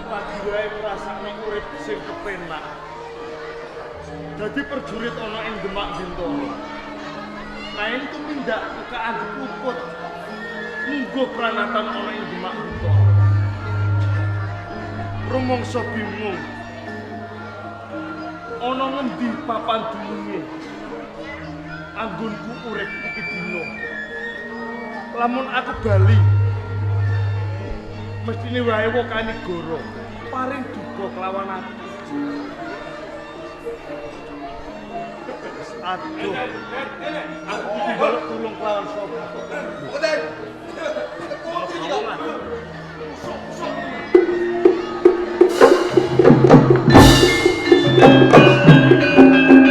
Lagi wae ngrasakne urip sing kepenak. Dadi perjurit ana ing Demak Bintoro. Kaen tumindakku kaanggep luput. Munggo pranatan ana ing Demak Bintoro. Rumangsa bingung. Ana ngendi papan dununge? Anggonku urip iki dina. Lamun aku bali, mestine wae Wokanigara paring duka kelawan aku. Aduh. Aku kudu njaluk tulung kelawan sapa?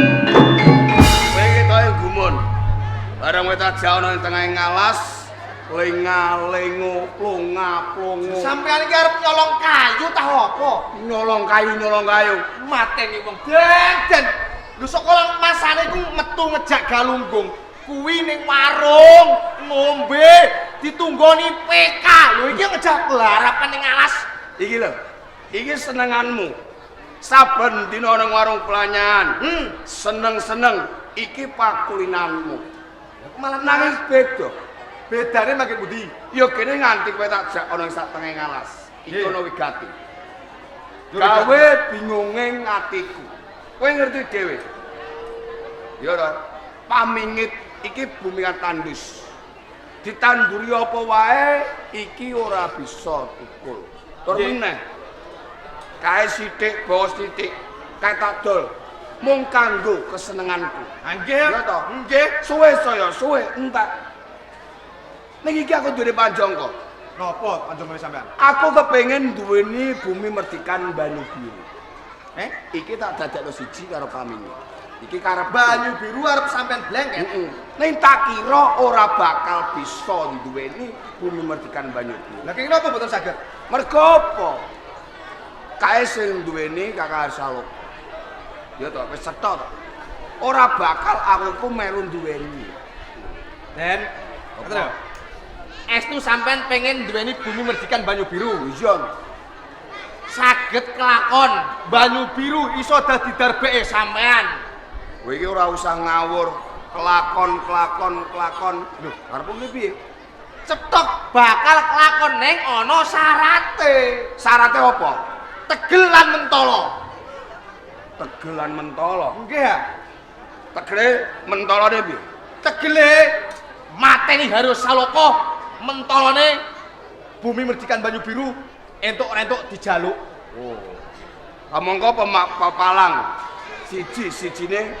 Kowe ketoke gumun. Bareng kowe tak jak ana ing tengahing ngalas, lenga-lengo, plonga-plongo. Sampeyan iki arep nyolong kayu ta apa? Nyolong kayu, nyolong kayu. Mateni wong den. Lho sekolah masane iku metu ngejak Galunggung. Kuwi ning warung ngombe ditunggoni PK. Lho iki ngejak larapan ning alas. Iki lho. Iki senenganmu. Saben dina nang warung pelanyan. Seneng-seneng iki pakulinanmu. Malah Nanging beda. Bedane mangke pundi? Ya kene nganti kowe tak jak ana ing sak tengahing alas. Iki Nggih. ana wigati. Yo, Gawe bingunge atiku. Kowe ngerti dhewe. Ya ora? Pamingit iki bumi kan tandus. Ditanduri apa wae iki ora bisa tukul. Tur Nggih. meneh. Kae sithik bawa sithik, kae tak dol. Mung kanggo kesenenganku. Ha nggih. Ya toh? Nggih. Suwe saya suwe entek. Ning iki aku duwe panjangka. Napa panjenengane sampean? Aku kepengin duweni bumi merdikan Banyu Biru. Eh? Iki tak dadekno siji karo pamine. Iki karep Banyu biru arep sampean blengket. Heeh. Ning tak kira ora bakal bisa duweni bumi merdikan Banyu Biru. Lah kenging napa mboten saged? Mergo apa? Kae sing duweni Kakang Saloka. Ya toh, wis cetha toh. Ora bakal aku iku melu duweni. Den, Apa? Estu sampean pengen duweni bumi merdikan Banyu Biru. Iya. Saged kelakon Banyu Biru iso dadi darbeke sampean. Kowe iki ora usah ngawur kelakon kelakon kelakon. Lho, karepmu piye? Cetok bakal kelakon ning ana syarate. Syarate apa? Tegel lan mentolo. Tegelan mentolo. Nggih ya. Tegele mentolone piye? Tegele mateni Haryo Saloka, mentolone bumi merdikan Banyu Biru entuk-entuk dijaluk. Oh. Kamangka pepalang siji-sijine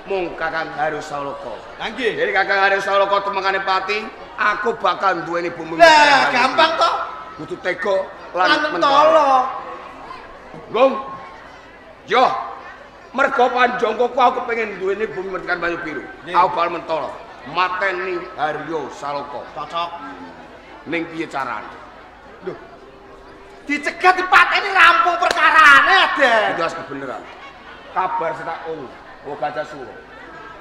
mung Kakang Haryo Saloka. Lah nggih. Jadi Kakang Haryo Saloka temekane pati, aku bakal duweni bumi. Lah gampang toh. Kudu tega lan Lan mentolo. mentolo. Gong. Yo. Mergo panjangkaku aku pengen duweni bumi merdikan Banyu Biru. Nggih. Aku bakal mentolo. Mateni Haryo Saloka. Cocok. Ning piye carane? Lho. Dicegat dipateni rampung perkarane, Aden. Itu harus kebenaran. Kabar sing tak ungu, oh Gajah Suro.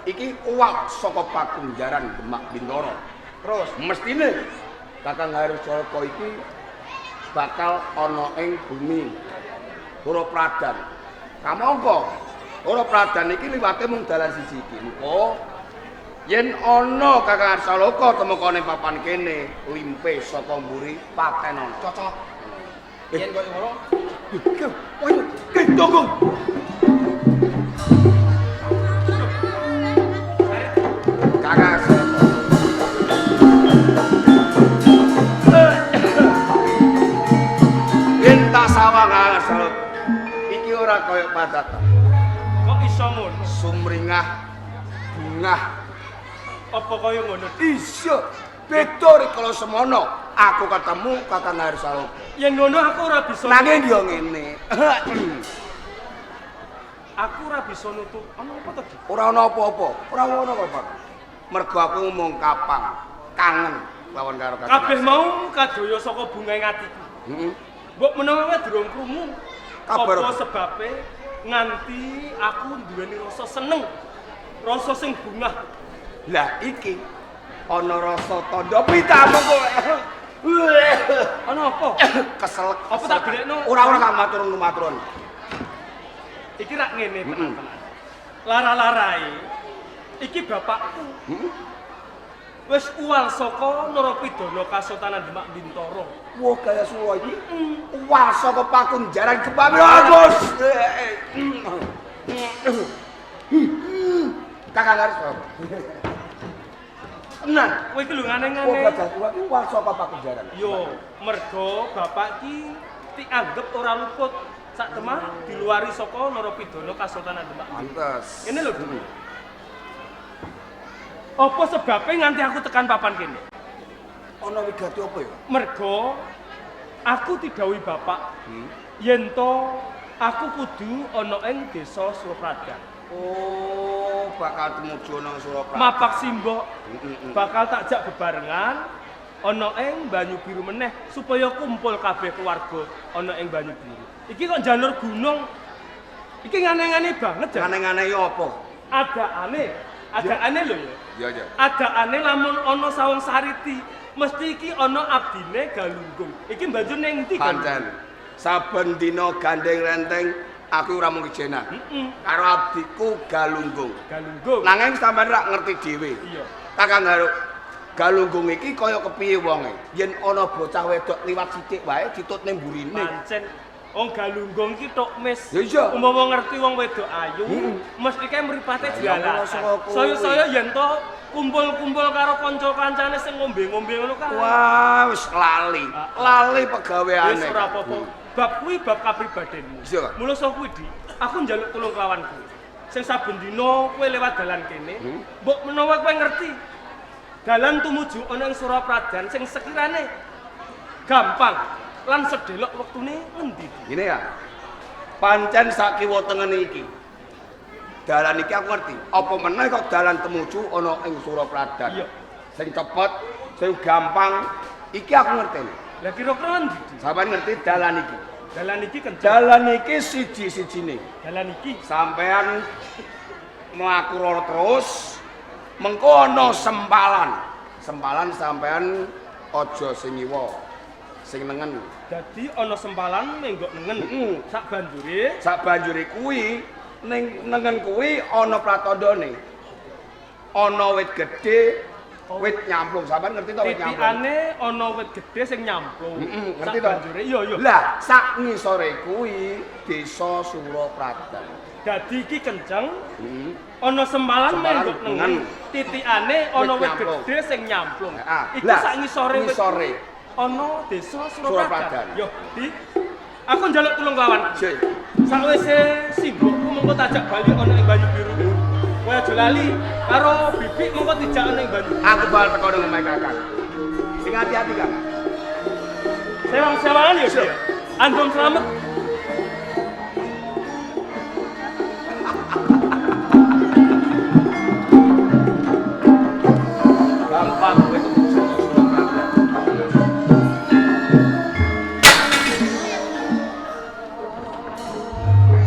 Iki uwak saka pakunjaran Demak Bintoro. Terus Mestine Kakang Haryo Saloka iki bakal ana ing bumi Horo Pradan. Kamangka Horo Pradan iki liwate mung dalan siji iki. Mengko yen ana Kakang Haryo Saloka temekane papan kene, limpe saka mburi patenono. cocok. Yen koyo ngono, Ayo, tunggu. Kakang Saloka. Yen tak sawang Kakang Saloka, iki ora kaya padatan. Kok iso ngono? Sumringah, bungah, Apa kaya ngono? Iya, beda rikala semono aku ketemu Kakang Haryo Saloka. Yen ngono aku ora bisa. Nanging yo ngene. Aku ora bisa nutup. Ana apa to, Dik? Ora ana apa-apa, ora ana apa-apa. Mergo aku mung kapang, kangen lawan karo Kakang. Kabeh mau kadaya saka bungahe atiku. Heeh. Mbok menawa kowe durung krungu. Kabar apa sebabe nganti aku duweni rasa seneng, rasa sing bungah. Lah iki ana rasa tandha pitamu kowe. Ana apa? Keselek. Apa tak golekno? Ora ora kang maturun-maturun. Iki rak ngene tenan-tenan. Lara-larae iki bapakku. Heeh. Wis uwal saka Narapidana Kasultanan Demak Bintoro. Wah, gaya suwa iki. Uwal saka pakunjaran Kebami Agus. Kakang Haris. Tenan. Kowe iki lho Wah, ngane-ngane. gajah suwa iki uwal saka pakunjaran. Yo, mergo bapak iki dianggep ora luput sak temah diluari saka Narapidana Kasultanan Demak. Pantes. Ngene lho. Apa sebabnya nganti aku tekan papan kene? Ana wigati apa ya? Mergo aku didhawuhi bapak yen to aku kudu ana ing desa Surapradan. Oh, bakal tumuju nang Surapradan. Mapak simbok bakal tak jak bebarengan ana ing Banyu Biru meneh supaya kumpul kabeh keluarga ana ing Banyu Biru. Iki kok jalur gunung. Iki ngane-ngane banget jan. Ngane-ngane ya apa? Ada aneh lho ya. Iya, iya. Ada aneh lamun ana sawang sariti, mesti iki ana abdine Galunggung. Iki banjur ning ndi Galunggung? Pancen. Saben dina gandeng renteng aku ora mung kejenan. Karo abdiku Galunggung. Galunggung. Nanging sampean rak ngerti dhewe. Iya. Kakang Garuk, Galunggung iki kaya kepiye wonge? Yen ana bocah wedok liwat sithik wae ditutne mburine. Pancen wong Galunggung iki tok mis. Ya iya. Umpama ngerti wong wedok ayu, mesti kae mripate Ya jelalatan. Saya-saya yen to kumpul-kumpul karo kanca-kancane sing ngombe-ngombe ngono kae. Wah, wis lali. Lali pegaweane. Wis ora apa-apa. Bab kuwi bab kapribadenmu. Iya, Kak. Mula saka kuwi, Di, aku njaluk tulung kelawan kowe. Sing saben dina kowe lewat dalan kene, mbok menawa kowe ngerti dalan tumuju ana ing Surapradan sing sekirane gampang lan sedelok wektune ngendi, Di? Ngene ya. Pancen sak kiwa tengen iki. Dalan iki aku ngerti. Apa meneh kok dalan tumuju ana ing Surapradan. Iya. Sing cepet, sing gampang, iki aku ngerti. Lah kira-kira ngendi, Di? Sampeyan ngerti dalan iki. Dalan iki kenceng. Dalan iki siji-sijine. Dalan iki Sampeyan mlaku rono terus, mengko ana sempalan. Sempalan sampeyan aja sing ngiwa, sing nengen. Dadi ana sempalan menggok nengen. Sak banjure Sak banjure kuwi ning nengen kuwi ana pratandane. Ana wit gedhe, wit nyamplung. Sampeyan ngerti to wit nyamplung? Titikane ana wit gedhe sing nyamplung. Ngerti Sak to? banjure iya iya. Lah, sak ngisore kuwi desa Surapradan. Dadi iki kenceng, ana sempalan Sempalan menggok nengen. Titikane ana Wit wit nyamplung. gedhe sing nyamplung. Heeh. Iki Lah, sak ngisore wit ngisore. ana desa Surapradan. Surapradan. Yo, Di. Aku njaluk tulung lawan. Sik. Sakwise simbokku mengko tajak bali ana ing Banyu Biru. Kowe aja lali karo bibik mengko dijak ana ing Banyu. Aku bakal teko nang omahe Kakang. Sing hati-hati, Kang. Sewang-sewangan ya, Di. Andom slamet. Gampang kowe tumuju Surapradan.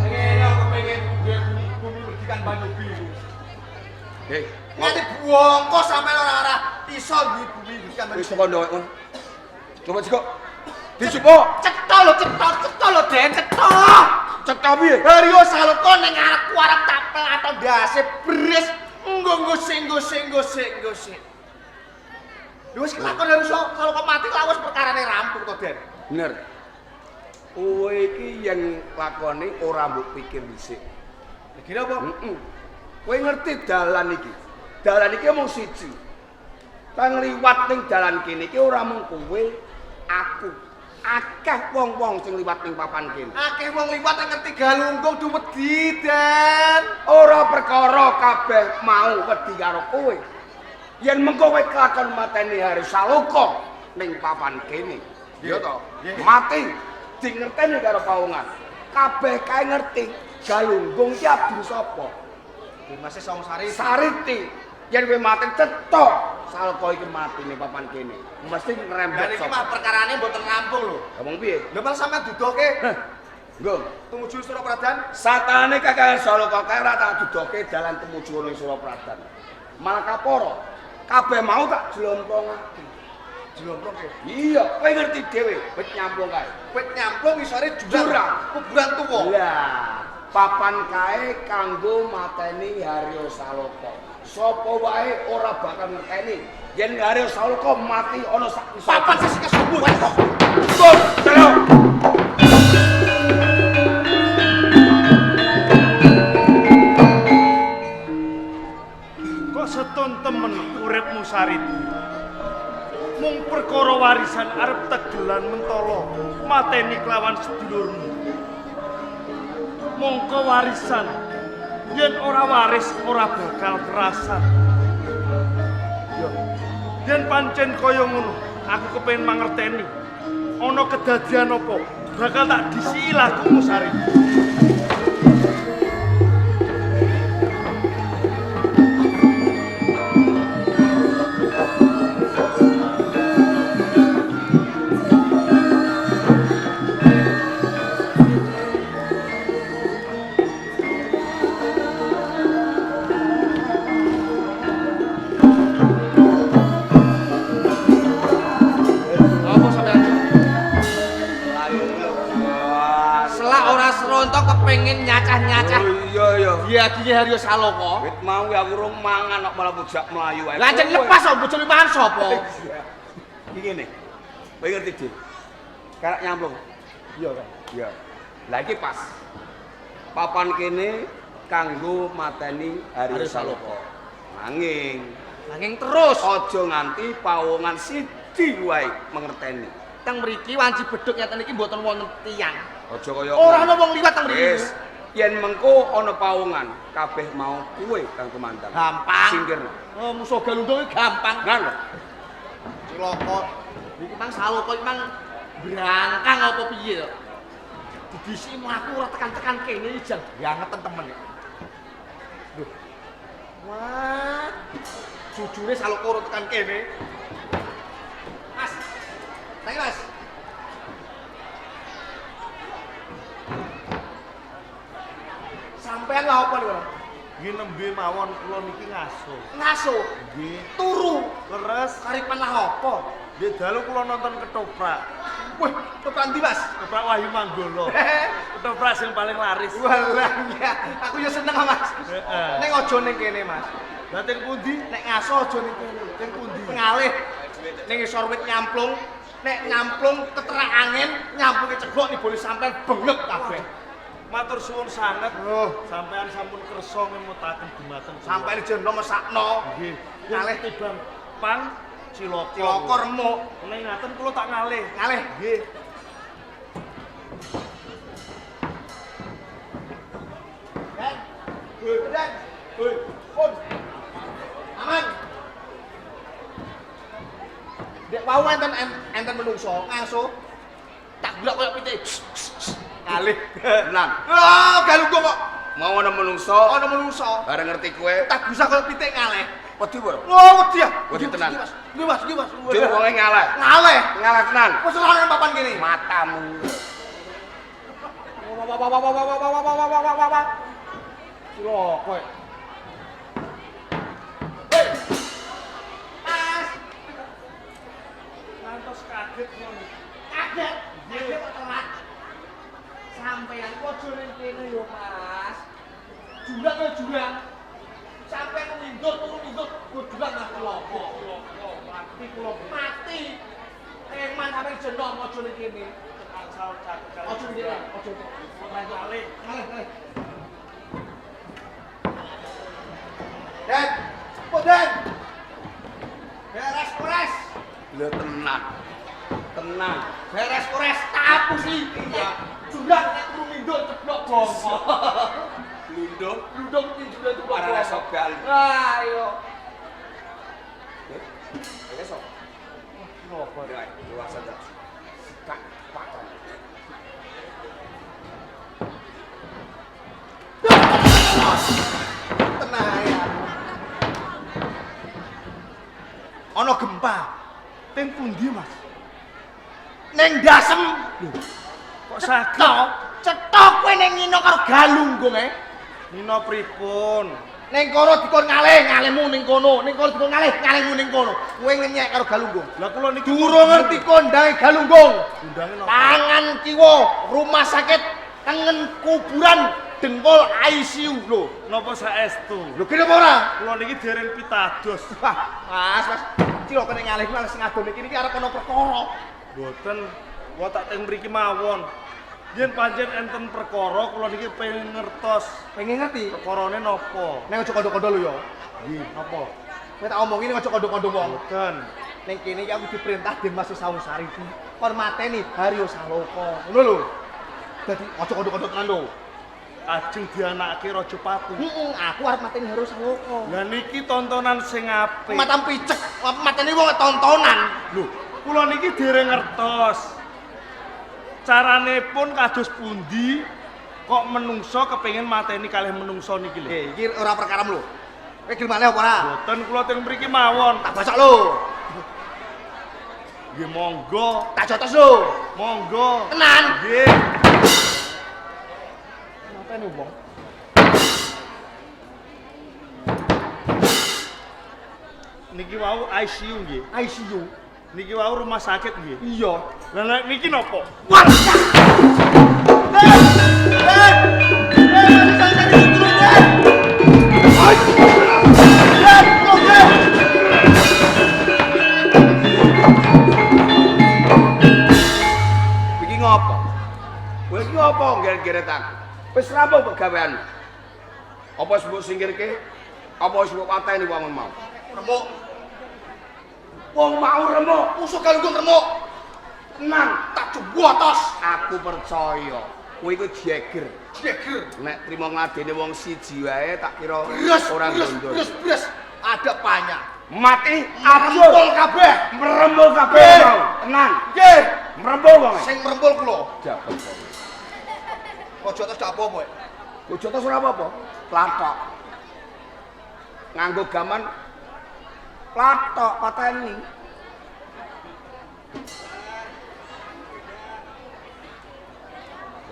Ngene aku pengen duwe bumi perdikan Banyu Biru. Hei, Nganti bongko sampe ora arah iso duwe bumi perdikan Banyu wis teko ndok ngono. Coba jikok. Dijupuk. Cetha lho, cetha, cetha lho, Den, cetha. Cetha piye? Haryo Saloka ning ngarepku arep tak pelaton ndase bres. Nggo nggo sing nggo sing nggo sing nggo sing. Lho wis kelakon Haryo Saloka mati lah wis perkarane rampung to, Den. Bener. Kowe iki yen lakoni ora mbok pikir dhisik. Kira apa? Heeh. Kowe ngerti dalan iki. Dalan iki mung siji. Kang liwat ning dalan kene iki ora mung kowe, aku. Akeh wong-wong sing liwat ning papan kene. Akeh wong liwat nang ngerti Galunggung du wedi, Den. Ora perkara kabeh mau wedi karo kowe. Yen mengko kowe kelakon mateni Hari Saloka ning papan kene. Iya to? Mati dingerteni karo pawongan. Kabeh kae ngerti Galunggung ki abdi sapa? Dimase Song Sari. Sariti. Yen kowe mati cetok, Salka iki mati ning papan kene. Mesti ngrembet Lah iki sapa. mah perkarane mboten rampung lho. Ngomong piye? Lha malah sampean dudoke Nggo. tumuju Surapradan. Satane Kakang Salka kae ora tak dudoke dalan tumuju ana ing Surapradan. Malah kapara. Kabeh mau tak jlomprongake. Jlomprongke. Iya, kowe ngerti dhewe, wit nyamplung kae. Wit nyamplung isore jurang. Jurang. Kuburan tuwa. Lah, papan kae kanggo mateni Haryo Saloka. Sapa wae ora bakal ngerteni yen Haryo Saloka mati ana sak isor. Papan sing kesubuh kok. Tur, celok. Kok setun temen uripmu Saridi? Mung perkara warisan arep tegelan mentolo mateni kelawan sedulurmu. Mongko warisan yen ora waris ora bakal kerasan. Yo, yen pancen kaya ngono, aku kepengin mangerteni. Ana kedadian apa bakal tak disiki lakumu Saridi. Apa sampean? Selak ora serontok kepengin nyacah-nyacah. Oh iya iya. Diagihe Haryo Saloka. Wit mau aku urung mangan kok malah bujak mlayu ae. Lah jen lepas kok bojone mangan sapa? Iki ngene. Kowe ngerti, Dik? Karak nyamplung. Iya, Kang. Iya. Lah iki pas. Papan kene kanggo mateni Haryo Haryo Saloka. Nanging Nanging terus aja nganti pawongan siji wae mengerteni. teng mriki wanci bedhug ngeten iki mboten wonten tiyang. Aja kaya Ora ana wong liwat teng mriki. Wis, yen mengko ana pawongan, kabeh mau kuwe kang tumandang. Gampang. Singkirno. Oh, musuh Galunggung iki gampang. Ngan lho. Cilaka. Iki mang Saloka iki mang brangkang apa piye to? Didisiki mlaku ora tekan-tekan kene iki jan bangeten temen iki. Lho. Wah. Jujure Saloka ora tekan kene. Mas. Saiki Mas. Sampean lah apa niku? Nggih nembe mawon kula niki ngaso. Ngaso, Nggih. turu, Leres. karipan lah apa? Nggih dalu kula nonton ketoprak. Wah, ketoprak ndi, Mas? Ketoprak Wahyu Manggolo. Ketoprak sing paling laris. Walah, ya. Aku ya seneng kok, Mas. Heeh. Ning aja ning kene, Mas. Lah teng pundi? Nek ngaso aja ning kene. Teng pundi? Ngalih. Ning isor wit nyamplung, nek nyamplung keterak angin, nyamplunge ceblok nibone sampean bengep kabeh. Matur suwun sanget. Oh. Sampean sampun kersa ngemutaken dumateng kula. Sampeyan jeno mesakno. Nggih. Ngalih. Tibang pang cilaka. Cilaka remuk. Nek ngaten kula tak ngalih. Ngalih. Nggih. Den. Den. Hoi. Pun. Aman. Dek wau enten enten menungso ngaso. Tak golek koyo pitik. Ngalih. Tenan. Ah, Galunggung kok Mau ana menungso, ana menungso. bareng ngerti kowe, Tak gusah koyo pitik ngalih. wedi ora? Oh, wedi ya. Wedi tenan. Nggih, Mas. Nggih, Mas, nggih, Mas. Dhewe wonge ngalah. Ngalih. Ngalah tenan. Wis ora ana papan kene. Matamu. Wah wah wah wah wah wah wah wah wah wah wah wah. Cilaka. Hei. Mas, Ngantos kaget kula niki. kaget. Kaget kok telat. Sampeyan ku aja ning kene yo, Mas. Jurang kaya jurang. Sampeyan minggir turu minggir, go jurang mas cilaka. Cilaka mati kula Mati. Eman sampeyan jenong aja ning kene. angsal cakal. Aja ning kene, aja. Ngalih. Ngalih, ngalih. Den, po Den. Beres kores. Lho tenan. Tenang. Beres kores tak apusi. Jurang nek turu minggir ceblok bongko. Blundung Blundung iki jurang ceblok. ora iso bali. Wah, yo. Eh, iso. Cilaka. Wae, luasa dak. Kak pakan. Tenang ya. Ana gempa. Teng pundi, Mas? Ning Dasem. Kok saged? Cetha, cetha kowe ning Ngino karo Galunggung e. Nino pripun? Ning kono dikon ngalih, ngalihmu ning kono, ning kono dikon ngalih, ngalihmu ning kono. Kowe ngenyek karo Galunggung. Lah kula niki Durung ngerti kondange Galunggung. Undange napa? Tangan kiwa rumah sakit, tengen kuburan, dengkul ICU lho. Napa saestu? Lho kene apa ora? Kula niki dereng pitados. Wah, Mas, Mas. Cilaka ning ngalih kuwi sing adone kene iki arep ana perkara. Mboten, kula tak teng mriki mawon. Yen pancen enten perkara kula niki pengen ngertos Pengen ngerti? perkarane napa. Neng aja kondo-kondo lho ya. Nggih, napa? Kowe tak omongin aja kondo-kondo wong. Mboten. Ning kene iki aku diperintah Dimas Saung Sari iki kon mateni Haryo Saloka. Ngono lho. Dadi aja kondo-kondo tenan lho. Ajeng dianakake Raja Patu. Heeh, aku arep mateni Haryo Saloka. Lah niki tontonan sing apik. Matam picek, mateni wong tontonan. Lho, kula niki dereng ngertos. Carane pun kados pundi kok menungso kepengin mateni kalih menungso niki lho. Eh, iki ora perkara lho. Kowe gelem malih apa ora? Mboten kula teng mriki mawon. Tak bacok lho. Nggih monggo, Tak jotos lho. monggo. Tenan. Nggih. Mateni wong. Niki wau ICU nggih. ICU. Niki wau rumah sakit nggih. Iya. Lah nek niki napa? Wah. Iki ngopo? Kowe iki ngopo ngger-geret aku? Wis rampung pegaweanmu. Apa wis mbok singkirke? Apa wis mbok pateni wong mau? Remuk, Wong mau remuk. musuh Galunggung remuk. Tenang, Tak juwatos. aku percaya. Kowe iku jeger. Jeger. Nek trimo ngladeni wong siji wae tak kira Bres, ora bres, gondol. bres, bres. Ada banyak. Mati Rempul ajur. kabeh. Merembul kabeh Nggih. mau. Tenang, Nggih. merembul wong. Sing merempul kula. Jabet. Ojo terus gak apa-apa. Ojo tos ora apa-apa. Plathok. Nganggo gaman plathok pateni.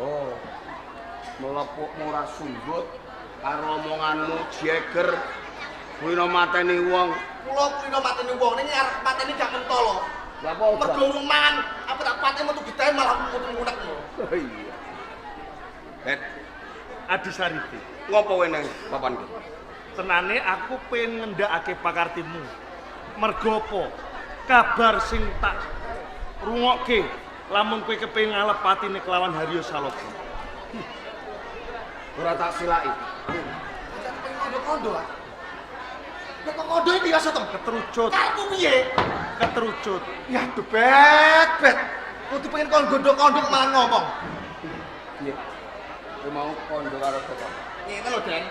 Oh. Melepukmu ora sumbut karo omonganmu jeger. Kulino mateni wong. Kula kulino mateni wong ning arep mateni gak mentolo. Lah apa Mergo urung mangan, apa tak pateni metu getahe malah metu ngunek. Oh iya. Bet, Adi Sariti. ngopo kowe nang papan ki? Tenane aku pengen ngendhakake pakartimu. Mergo apa? Kabar sing tak rungokke lamun kowe kepengin ngalep patine kelawan Haryo Saloka. Ora tak silaki. Pengen kondo-kondo ah. Nek kok kondo iki rasa tem. Ketrucut, Karepmu piye? ketrucut. Ya aduh bet, bet. Kudu pengen kon gondo-kondo malah ngomong. Piye? Kowe mau kondo karo sapa? Ngene lho, Den.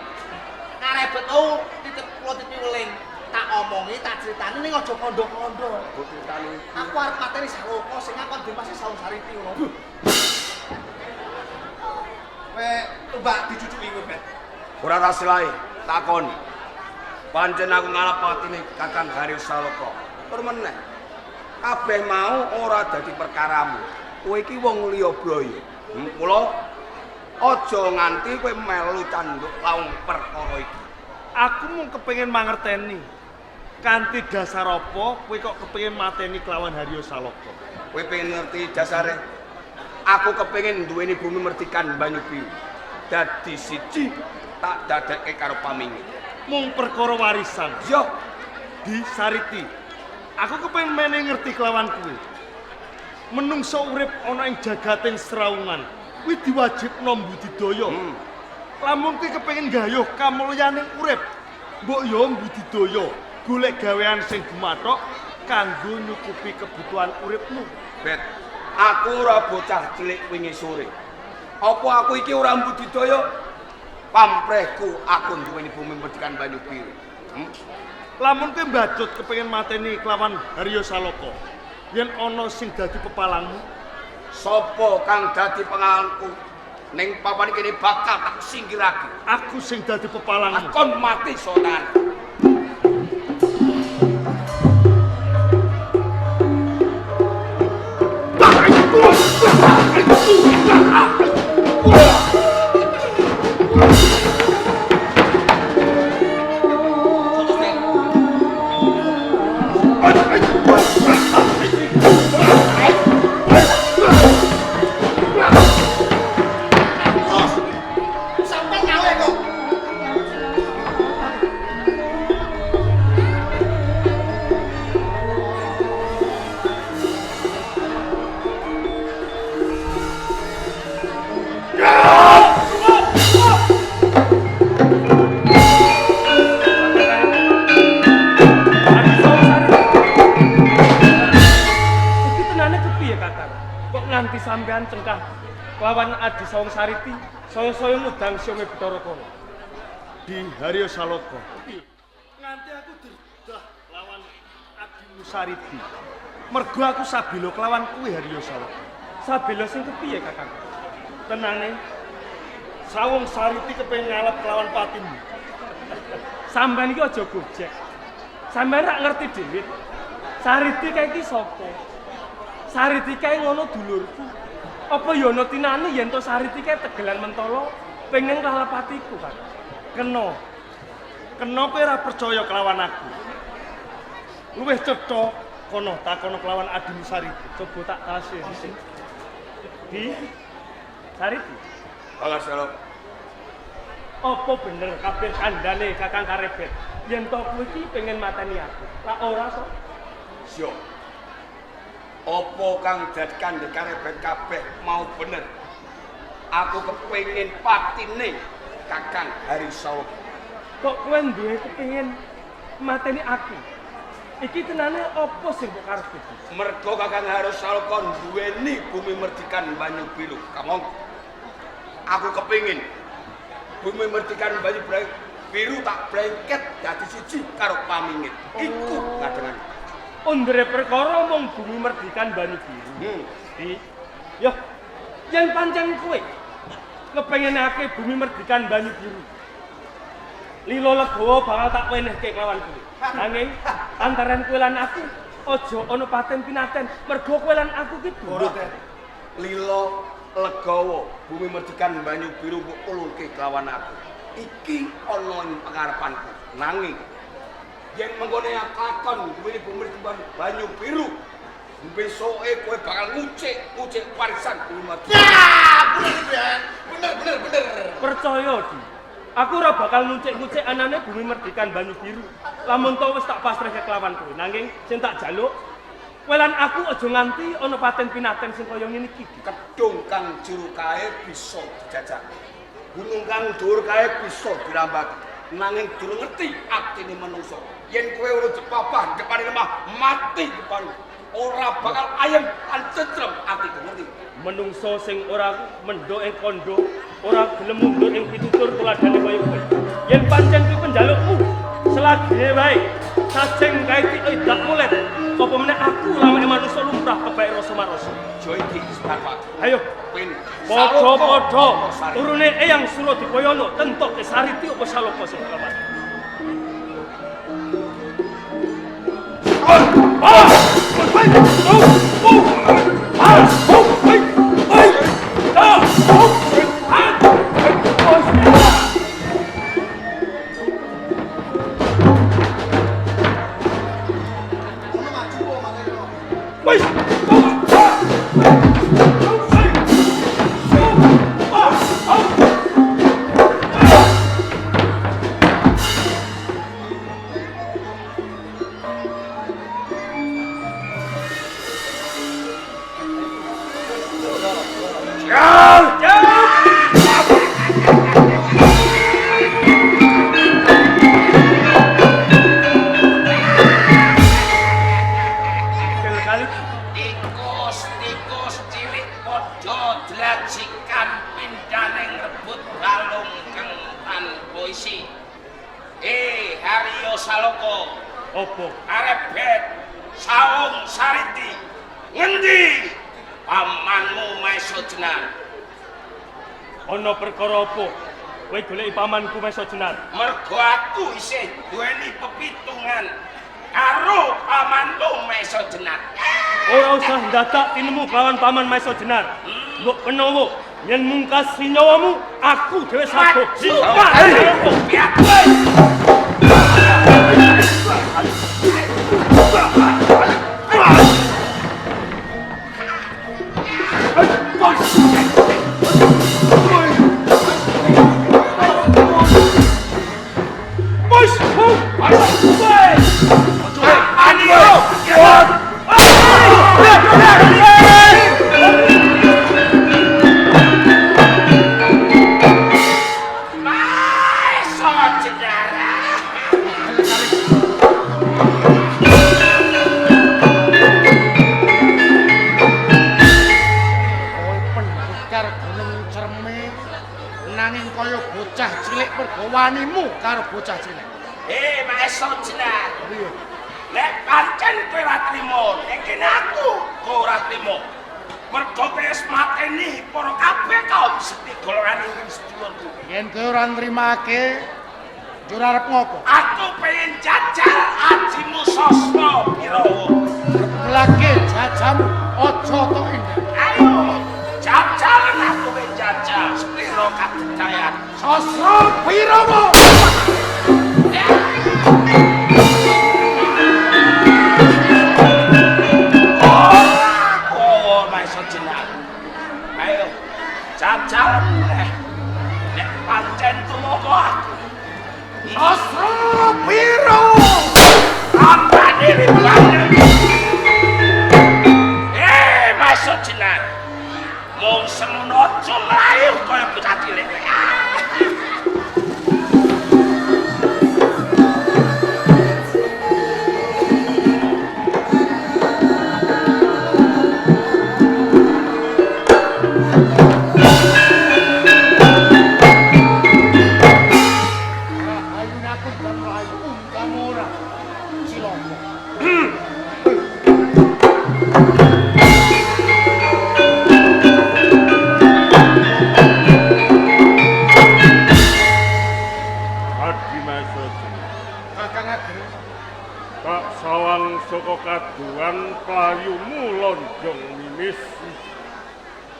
Karebet tau titip kula titipi weling. Tak omongi, tak critani ning aja kondo-kondo. Mbok critani. Aku arep mateni Saloka sing ngakon Dimas Saung Sariti ngono. Kowe tumbak dicucuki kowe, Bet. Ora tak silai, takoni. Pancen aku ngalap patine Kakang Haryo Saloka. Tur meneh. Kabeh mau ora dadi perkaramu. Kowe iki wong liya braya. Kula aja nganti kowe melu canduk laung perkara iki. Aku mung kepengin mangerteni. Kanthi dasar apa kowe kok kepengin mateni kelawan Haryo Saloka? Kowe pengen ngerti dasare? Aku kepengin duweni bumi merdikan Banyu Biru. Dadi siji tak dadekke karo pamingi. Mung perkara warisan Yo, di Sariti. Aku kepengin mene ngerti kelawan kuwi. Menungso urip ana ing jagating srawungan, kuwi diwajibno mbudidaya. Lamun kuwi kepengin gayuh kamulyaning urip, mbok yo mbudidaya, golek gawean sing gumathok kanggo nyukupi kebutuhan uripmu. Bet, aku ora bocah cilik wingi sore. Apa aku iki ora mbudidaya? Pamprehku aku duweni bumi merdikan Banyu Biru. Lamun kowe mbacut kepengin mateni kelawan Haryo Saloka, yen ana sing dadi pepalangmu, Sopo kang dadi pengalku ning papan kene bakal tak singkirake. aku sing dadi pepalangmu. Akon mati sotan. sampean cengkah kelawan Adi Sawung Sariti saya-saya ngudang siome Bathara Kala. Di Haryo Saloko. Nganti aku dirdah lawan Adimu Sariti. Mergo aku sabila kelawan kuwi Haryo Saloko. Sabila sing kepiye, Kakang? Tenane Sawung Sariti kepengin ngalap kelawan patimu. Sampeyan iki aja gojek. Sampeyan rak ngerti dhewe. Sariti kae iki sapa? Sariti kae ngono dulurku. Apa ya ana tinane yen to Sariti kae tegelan mentala pengen nglalapatiku, Kakang? Kena. Kena kowe ora percaya kelawan aku. Luwih cetha kono takono kelawan Adimu Sariti. Coba tak tasih dhisik. Di Sariti. Alas Saloko. Apa bener kabeh kandhane Kakang Karebet yen to kowe iki pengen mateni aku? Lah ora to? Syo. Apa kang dadi kandhe Karebet kabeh mau bener. Aku kepengin patine Kakang Haryo Saloko. Kok kowe duwe kepengin mateni aku? Iki tenane apa sing mbok karepe? Mergo Kakang Haryo Saloko duweni bumi merdikan Banyu Biru. Kamong. Aku kepengin bumi merdikan Banyu Biru tak blengket dadi siji karo pamingit. Iku kadengan. Ondre perkara mung bumi merdikan Banyu Biru. Di. Yo, yen pancen kowe kepengenake bumi merdikan Banyu Biru, lilo legowo bakal tak wenehke kelawan kowe. Nanging antaran kowe lan aku aja ana paten pinaten, mergo kowe lan aku ki dulur. Lilo legowo bumi merdikan Banyu Biru mbok ulungke kelawan aku. Iki ana ing pangarepanku. Nanging yen menggone lakon duweni bumi merdikan Banyu Biru, besoke kowe bakal ngucik-ngucik warisan bumi merdikan. Ya, bener bener bener bener. Percaya Di. Aku ora bakal ngucik-ngucik anane bumi merdikan Banyu Biru. Lamun to wis tak pasrahke kelawan kowe. Nanging sing tak jaluk kowe lan aku aja nganti ana paten pinaten sing kaya ngene iki. Kedung kang jero kae bisa dijajak. Gunung kang dhuwur kae bisa dirambat. Nanging durung ngerti atine manungsa. Yen kowe urung dipapah depane lemah, mati depan. Ora bakal ayem lan tentrem atiku, ngerti? Menungso sing ora mendho ing kandha, ora gelem mundur ing pitutur tuladhane kaya kowe. Yen pancen kuwi penjalukmu, selagine wae sajeng kae tidak mulet. Apa meneh aku lamane manusa lumrah kebake rasa marasa. Jo iki tanpa. Ayo pin. Padha-padha turune Eyang Suradipayana tentoke Sariti apa Saloko sing kelawan. Tikus-tikus cilik padha dlajikan pindhane ngrebut balung kang tanpa isi. Haryo Saloko. Apa? Karebet Sawung Sariti. Ngendi pamanmu Maeso Jenar? Ana perkara apa? Kowe goleki pamanku Maeso Jenar? Mergo aku isih duweni pepitungan karo pamanmu Maeso Jenar. Ora usah ndadak tinemu kelawan paman Maeso Jenar. Mbok menawa yen mungkasi nyawamu, aku dhewe sabuh. karo bocah cilik. Maesa Jenar. Piye? Nek pancen kowe ora trimo, nek kene aku kowe ora trimo. Mergo kowe wis mateni para kabeh kaum seti golongan ing sedulurku. Yen kowe ora nrimake, njur arep ngopo? Aku pengen jajal ajimu Sasra Birawa. Lagi jajamu aja tok indah. Ayo, jajal aku pengen jajal sepiro kadedayan. Sasra Birawa. Oh, Maesa Jenar. Ayo, jajal meneh. Nek pancen tumeka aku. Sasra Birawa. Ambane ribane. Maesa Jenar. Mung semono aja mlayu kaya bocah cilik. Ayune aku bukan mlayu, undang ora. Cilaka. Adi Maesa Jenar. Kakang Ageng, Tak sawang saka kaduan playumu lonjong mimis.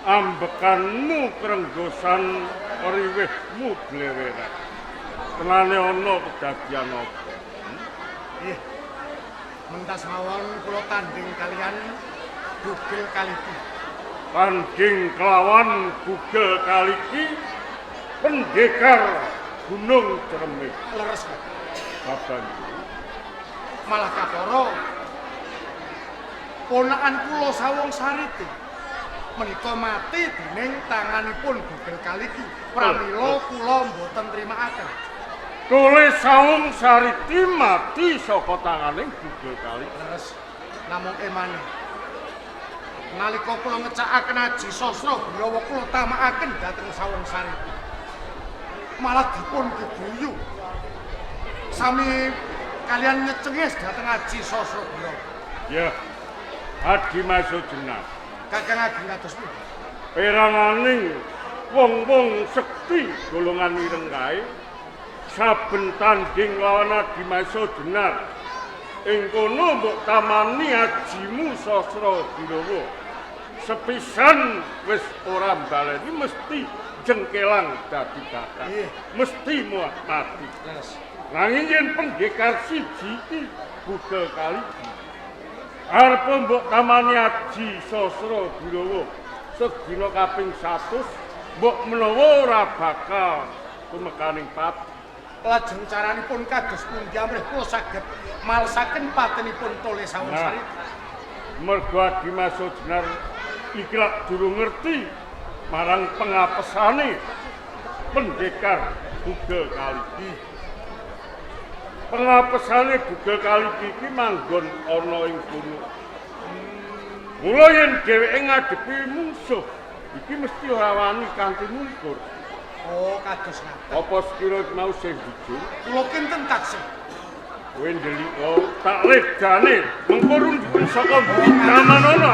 Ambekanmu krenggosan riwihmu bleweran. Tenane ana kedadian apa? Nggih. Mentas mawon kula tanding kalian Bugil Kaliki. Tanding kelawan Bugel Kaliki pendekar Gunung Ceremit. Leres kok. Babanju. Malah kapara ponakan kula Sawung Sariti menika mati dening tanganipun Bugel Kaliki. Pramila kula mboten trimakaken. Tole Sawung Sariti mati saka tanganing Bugel Kaliki. Leres namung emane. Nalika kula ngecakaken aji sasra Birawa kula tamakaken dhateng Sawung Sariti. Malah dipun geguyu. Sami kalian nyecengis dhateng aji sasra Birawa. Ya. Adi Maesa Jenar. Kakang Ageng kados pundi? Peranganing wong-wong sekti golongan ireng kae saben tanding lawan Adi Maesa Jenar. Ing kono mbok tamani ajimu Sasra Birawa. Sepisan wis ora mbaleni mesti jengkelang dadi batak. Mesti mati. Leres. Nanging yen pendekar siji iki Bugel Kaliki arep mbok tamani aji Sasra Birawa sedina kaping 100 mbok menawa ora bakal tumekaning pati. Lajeng caranipun kados pundi amrih kula saged malesaken patenipun Tole Sawung Nah. Sariti. Mergo Adi Maesa Jenar iki lak durung ngerti marang pengapesane pendekar Bugel Kaliki. Pengapesane Bugel Kaliki iki manggon ana ing gunung. Mula yen dheweke ngadepi mungsuh, iki mesti ora wani kanthi mungkur. Oh, kados ngaten. Apa sekira mau sing jujur? Kula kinten taksih. Kowe ndeliko tak ledane mengko rundhuken saka ndi tamanono.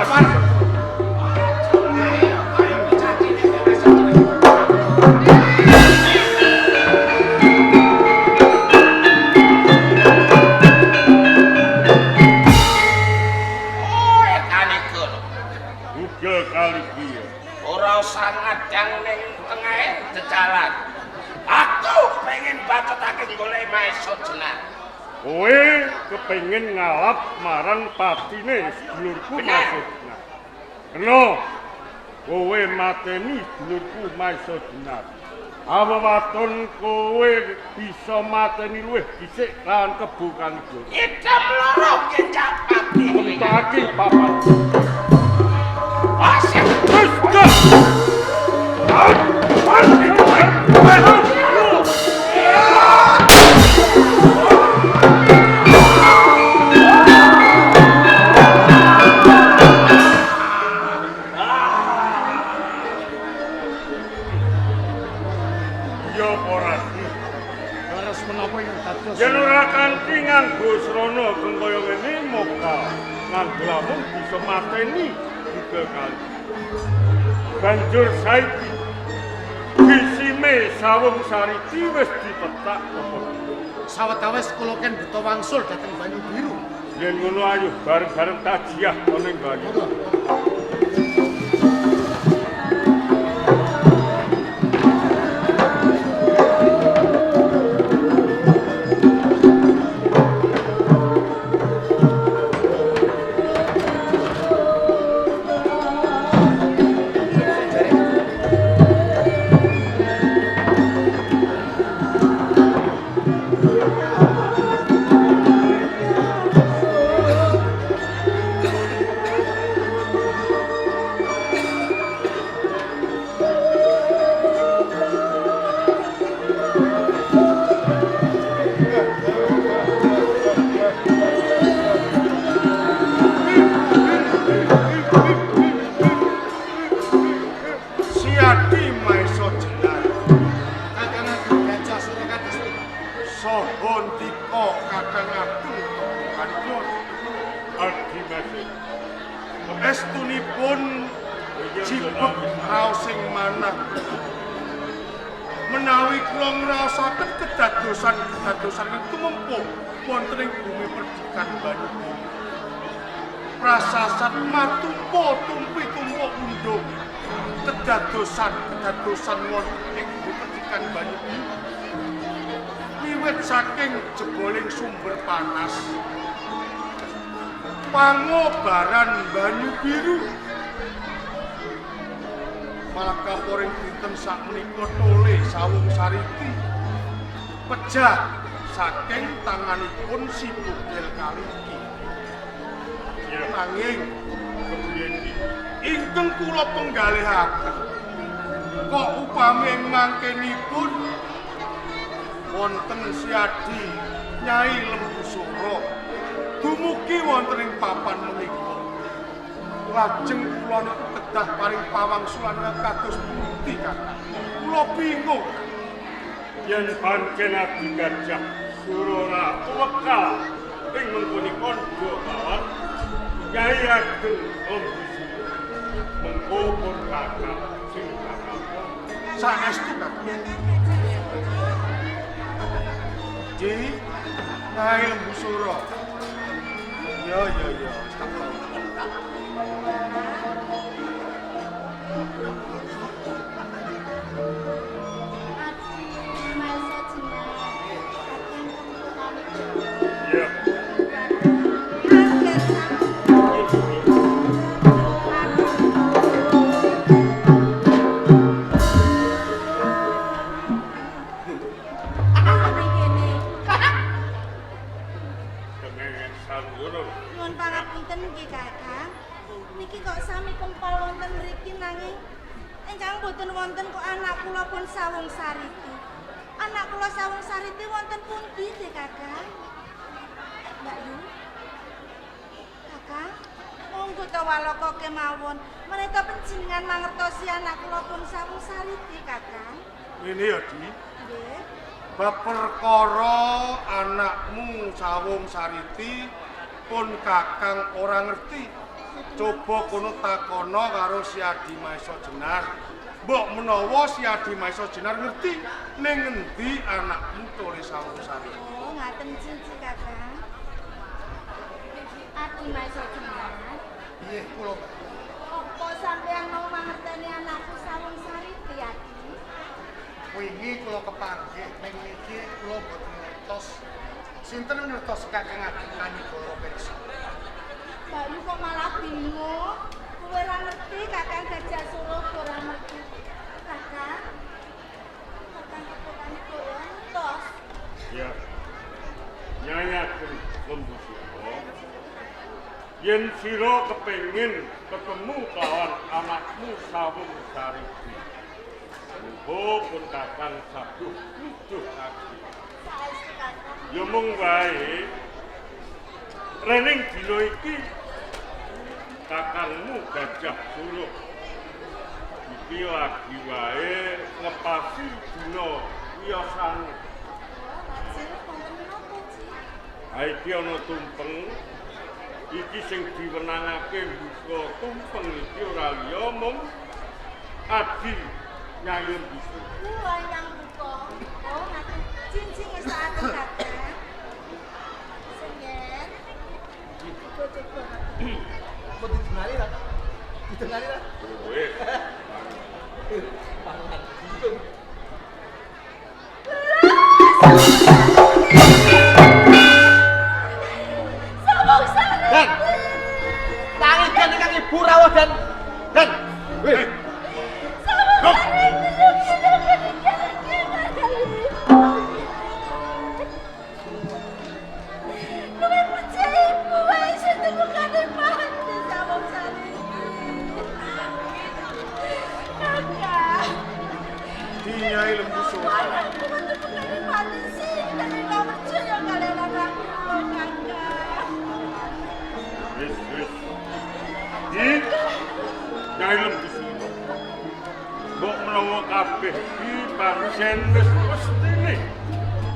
Oh, etane kono. Bugel Kaliki. Ora usah ngadang ning tengahe jejalan. Aku pengen bacotake golek Maesa Jenar. Kowe kepengin ngalap marang patine sedulurku Maesa Jenar. Kena kowe mateni sedulurku Maesa Jenar. Awa waton kowe bisa mateni luwih dhisik lan Kebo Kaligo. Idem loro ngencak pati. Entake papat. Asik. Wis dah. Ya ora. Leres menapa Nganggo lamun bisa mateni bugel kali. Banjur saiki gisime Sawung Sariti wis dipetak apa? Sawetawis kula ken buta wangsul dhateng Banyu Biru. Yen ngono ayo bareng-bareng tajiah ana ing Banyu. Siadi Maesa Jenar. Kakang Ageng Gajah Sura kados pundi? Saha ndika Kakang Ageng Tebukanipun. Adi Mas. Estunipun jibeg raosing manah. Menawi kula ngraosaken kedadosan-kedadosan ingkang tumempuh wonten ing bumi perdikan Banyu Biru. Prasasat matumpa tumpi-tumpa undung. Kedadosan-kedadosan wonten ing bumi perdikan Banyu Biru. Wiwit saking jeboling sumber panas, pangobaran Banyu Biru, malah kaporing dinten sakmenika tole Sawung Sariti pejah saking tanganipun si Bugel Kaliki. Nanging Kepriye iki? ingkang kula penggalihaken kok upami ing mangkenipun wonten Siadi Nyai Lembu Sura dumugi wonten ing papan menika. Lajeng kula niku kedah paring pawangsulan kados pundi, Kakang? Kula bingung. Yen pancen Adi Gajah Sura ora wekal ing mengkone kandha kawan Nyai Ageng Lembu Sura, mengko pun kakang sing kakang. Saestu, Kakang. Ji, Nyai Lembu Sura. Ya ya ya, wis tak tau. Adi Maesa Jenar. Kakang Tebukanipun. Iya. Agar sampun. Ning kene. Kengengen sanggara. Nyuwun pangapunten nggih Kakang. Niki kok sami kempal wonten mriki nanging ingkang boten wonten kok anak kula pun Sawung Sariti. Anak kula Sawung Sariti wonten pundi nggih Kakang? Mbak Yu. Kakang, monggo ta walaka kemawon. Menika panjenengan mangertosi anak kula pun Sawung Sariti, Kakang. Ngene ya, Di. Nggih. Bab perkara anakmu Sawung Sariti pun Kakang ora ngerti. Coba kono takono karo Si Adi Maesa Jenar. Mbok menawa Si Adi Maesa Jenar ngerti ning ngendi anakmu tole Sawung Sariti. Oh, ngaten cici Kakang. Adi Maesa Jenar. Nggih, kula. Apa sampeyan mau mangerteni anakku Sawung Sariti, Adi? Wingi kula kepanggih ning niki kula mboten ngertos. Sinten ngertos Kakang Ageng Kanigara pirsa? Mbak Yu kok malah bingung. Kowe ora ngerti Kakang Gajah Sura ora ngerti. Kakang. Kakang kepokane kowe ngertos. Ya. Nyai Ageng Lembu Sura. Yen sira kepengin ketemu kawan anakmu Sawung Sariti, monggo pun kakang sabuh nuduh aku. Saestu Kakang. Ya mung wae rening dina iki kakangmu Gajah Sura iki lagi wae ngepasi dina wiyosane. Lajeng wonten menapa, Ci? Ha iki ana tumpeng Iki sing diwenangake mbuka tumpeng iki ora liya mung Adi Nyai Lembu. Kula ingkang buka. Oh, ngaten. Cincin ngesakaken Kakang. Sengen. Coba-coba. Mau didengali ta? Didengali ta? Wis. Pangan. Sawung Sariti. Dan. Tangi dan ingkang ibu rawuh dan dan. Wih. Sawung Sariti. Luwih percaya ibu wae sing temukane pati Sawung Sariti. Kakak. Dinyai Lembu Sura. Anakku metemukane pati sih, tapi gak percaya kalian anakku kakak. Wis, wis. Di Nyai Lembu Sura. Mbok menawa kabeh iki pancen wis mestine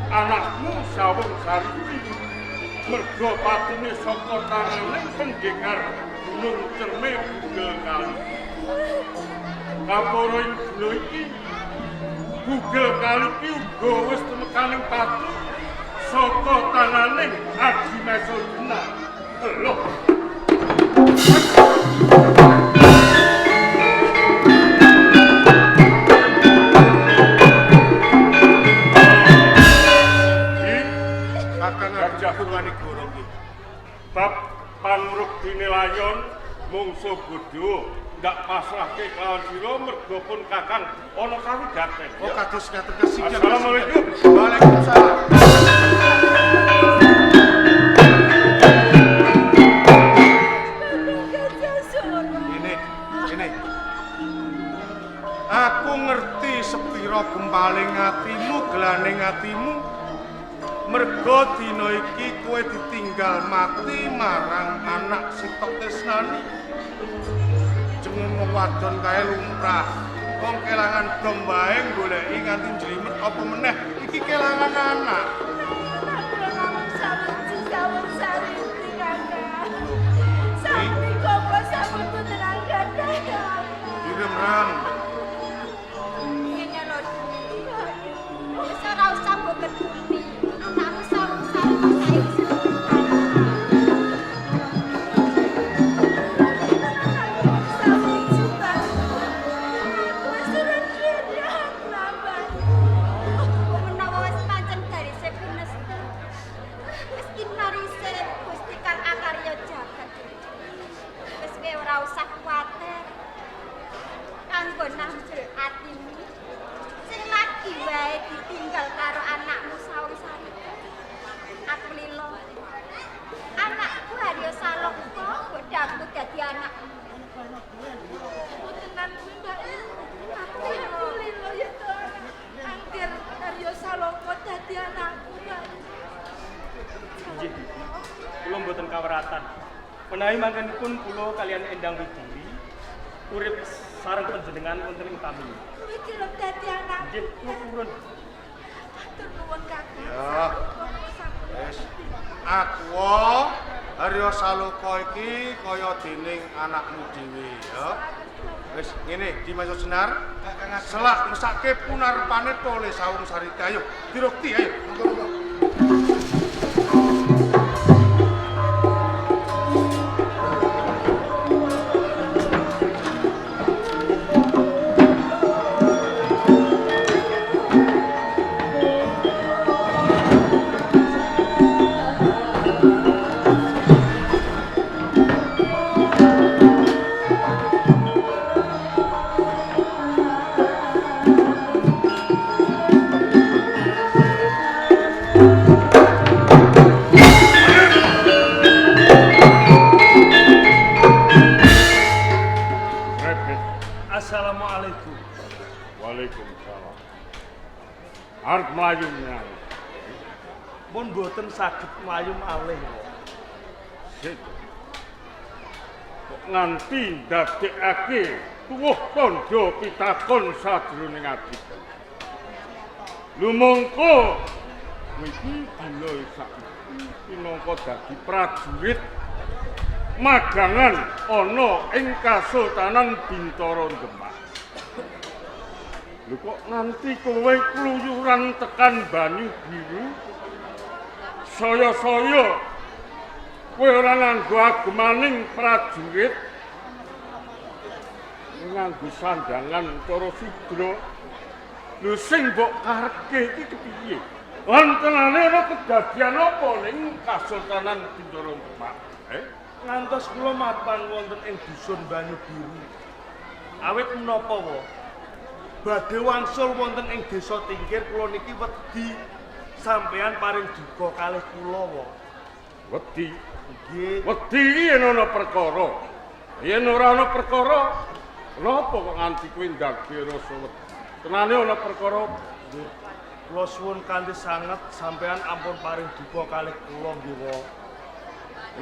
anakmu Sawung Sariti merga patine saka tangane pendekar Gunung Cerme Bugel Kali. Kapara ing dina iki Bugel Kali iki uga wis temekaning pati saka tanganing Adi Mesodena. Loh. Kakang Gajah. Ageng Purwanegara nggih. Bab pangrup dinilayon mungsuh bodho ndak pasrahke kelawan sira merga pun kakang ana kawigaten. Oh kados ngaten kesigap. Assalamualaikum. Waalaikumsalam. Gajah Sura. Ini, ini. Aku ngerti sepira gempaling atimu, gelaning atimu. Mergo dina iki kowe ditinggal mati marang anak sitok tresnani. Jeneng wong wadon kae lumrah. Wong kelangan dom wae goleki nganti njlimet apa meneh iki kelangan anak. Aku namung sawiji Sawung Sariti kakak. Sakmenika kula sampun boten anggadhahi anak. Direm ram. Ngene lho, Dwi. Wis ora usah mbok ketuli. Anakmu Sawung Sariti saiki wis Sawiji ta. Aku wis ora duwe anak. Menawa wis pancen garise pinestu. Wis kinarise Gusti kang akarya jagat. Wis kowe ora usah kuwatir. Kanggo nambel atimu sing lagi wae ditinggal karo anakmu Sawung Sariti. Aku lilo. Anakku Haryo Saloko godhaku dadi anakmu. Tenan kuwi Mbak Yu. Aku lilo ya to. Angger Arya Saloko dadi anakku Mbak Yu. Nggih, Bibi. Kula mboten kaweratan. Menawi mangkenipun kula kalian Endang Widuri urip sareng panjenengan wonten ing pamili. Kuwi gelem dadi anakku. Nggih, kula purun. Matur nuwun Kakang. Ya. Wis. Aku Haryo Saloka iki kaya dening anakmu dhewe ya. Wis ngene Dimas Senar, selak mesake punarepane tole Sawung Sariti ayo dirukti ayo. Monggo-monggo. Rebet. Assalamualaikum. Waalaikumsalam. Arep mlayu menyang. Pun mboten saged mlayu malih. Sik. Kok nganti ndadekake tuwuh tandha pitakon sajroning atiku. Lumangka iki dina saiki minangka dadi prajurit magangan ana ing Kasultanan Bintara Demak. Lho kok nganti kowe kluyuran tekan Banyu Biru? Saya-saya kowe ora nganggo agemaning prajurit, nganggo sandangan cara sudra. Lho sing mbok karepke iki kepiye? Lan tenane ana kedadian apa ning Kasultanan Bintara Demak? Ngantos kula mapan wonten ing dusun Banyu Biru. Awit menapa wa? Badhe wangsul wonten ing desa Tingkir kula niki wedi sampeyan paring duka kalih kula wa. Wedi. Nggih. Wedi yen ana perkara. Yen ora ana perkara, napa kok nganti kowe ndagbe rasa wedi? Tenane ana perkara apa? Nggih. Kula suwun kanthi sanget sampeyan ampun paring duka kalih kula nggih wa.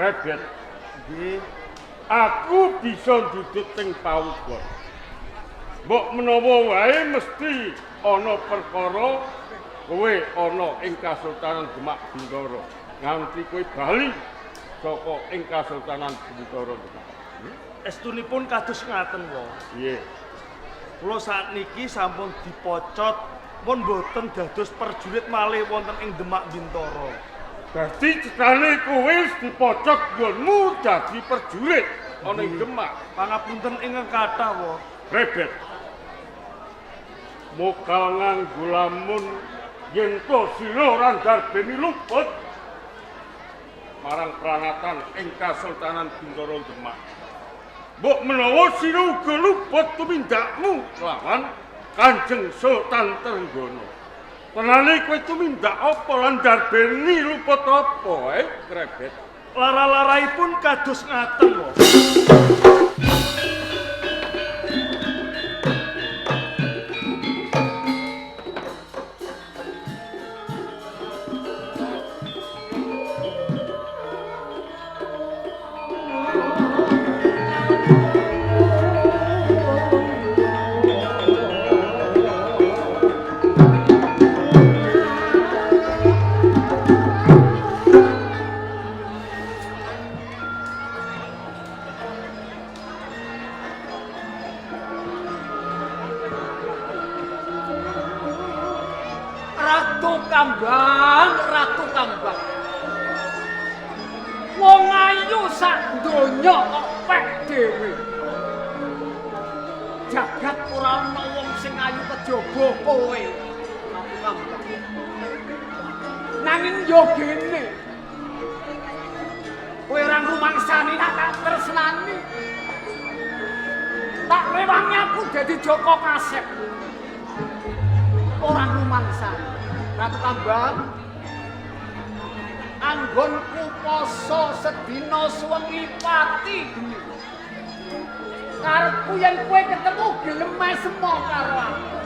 Rebet. Nggih. Aku bisa ndudut ing pawukon. Mbok menawa wae mesti ana perkara kowe ana ing Kasultanan Demak Bintara. Nganti kowe bali saka ing Kasultanan Bintara Demak. Estunipun kados ngaten wa. Piye? Kula sakniki sampun dipocot pun boten dados prajurit malih wonten ing Demak Bintara. Dadi cetane kowe wis dipocot nggonmu dadi prajurit ana ing Demak. Pangapunten ingkang kathah wa. Rebet. Mokal nganggo lamun yen to sira ora ndarbeni luput marang pranatan ing Kasultanan Bintara Demak. Mbok menawa sira uga luput tumindakmu lawan Kanjeng Sultan Trenggana. Tenane kowe tumindak apa lan ndarbeni luput apa, Krebet? Lara-laraipun kados ngaten wa. Ratu Kambang, Ratu Kambang. Wong ayu sak donya kok pek dhewe. Jagat ora ana wong sing ayu kejaba kowe, Ratu Kambang. Nanging yo gene. Kowe ora ngrumangsani nek tak tresnani. Tak rewangi aku dadi Joko Kasep. Ora rumangsani. Ratu Kambang, anggonku poso sedina suwengi pati geni. Karepku yen kowe ketemu gelem mesemo karo aku.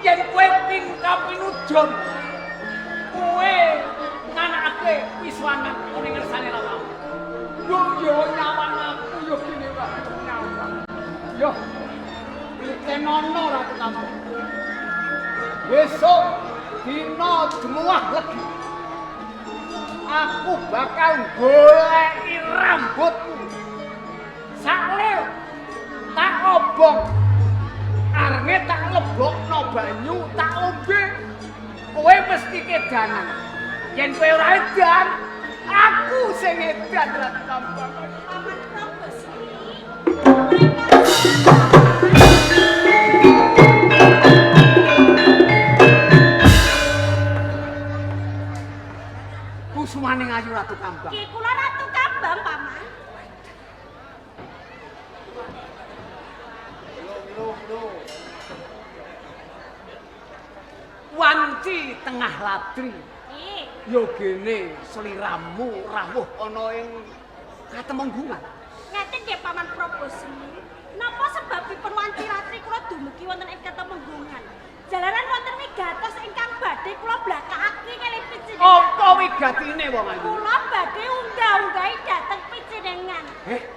Yen kowe pingkapinujon, kowe nganakake wiswanan ning ngersane lawang. Yo yo nyawang aku yo gene wae nyawang. Yo Tenono Ratu Kambang. Besok dina Jemuah Legi. Aku bakal goleki rambutmu. Sakle tak obong. Arenge tak lebokno banyu, tak ombe. Kowe mesti kedanan. Yen kowe ora edan, aku sing edan Ratu Kambang. Paman Probosmi. Kusumaning ayu Ratu Kambang. Nggih, kula Ratu Kambang, Paman. Wanci tengah latri. Nggih. Ya gene sliramu rawuh ana ing katemenggungan. Ngeten nggih Paman Probosmi. Napa sebabipun wanci ratri kula dumugi wonten ing katemenggungan? Jalaran wonten wigatos ingkang badhe kula blakakake kalih pijenengan. Apa wigatine wong ayu? Kula badhe unggah-unggahi dhateng pijenengan.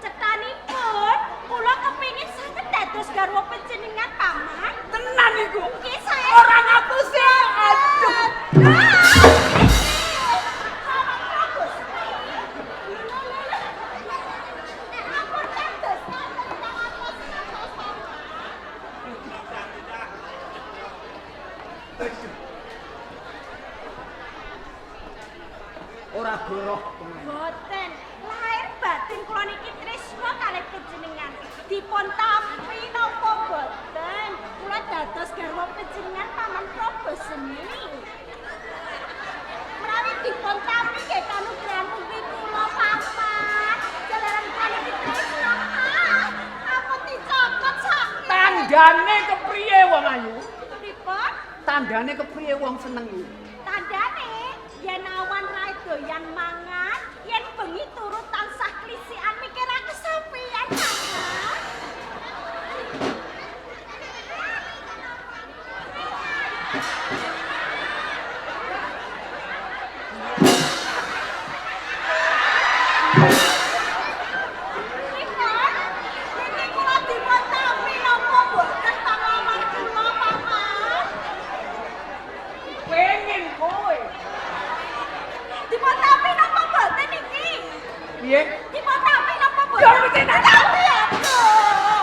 Cetanipun kula kepingin saged dados garwa pijenengan, Paman. Tenan iku. Nggih, saya Ora ngapusi. Aduh. Paman Probosmi. Ora goroh. Boten. Lahir batin kula niki tresna kalih panjenengan. Dipun tampi napa boten? Kula dados garwa panjenengan Paman Prabasemi. Menawi dipun tampi nggih kanugrahan mugi kula Paman. Jalaran kula niki tresna. Ah, ampun dicokot sakit. Tandane kepriye wong ayu? Pripun? Tandane kepriye wong seneng kuwi? Tandane yen awan rae doyan mangan, yen bengi turu tansah klisikan mikirake sampeyan, Paman. Pripun? Niki kula dipun tampi napa boten panglamar kula, Paman? Pengen kowe. Dipun tampi napa boten niki? Piye? Dipun tampi napa boten? Ya, mesti tak tampi aduh.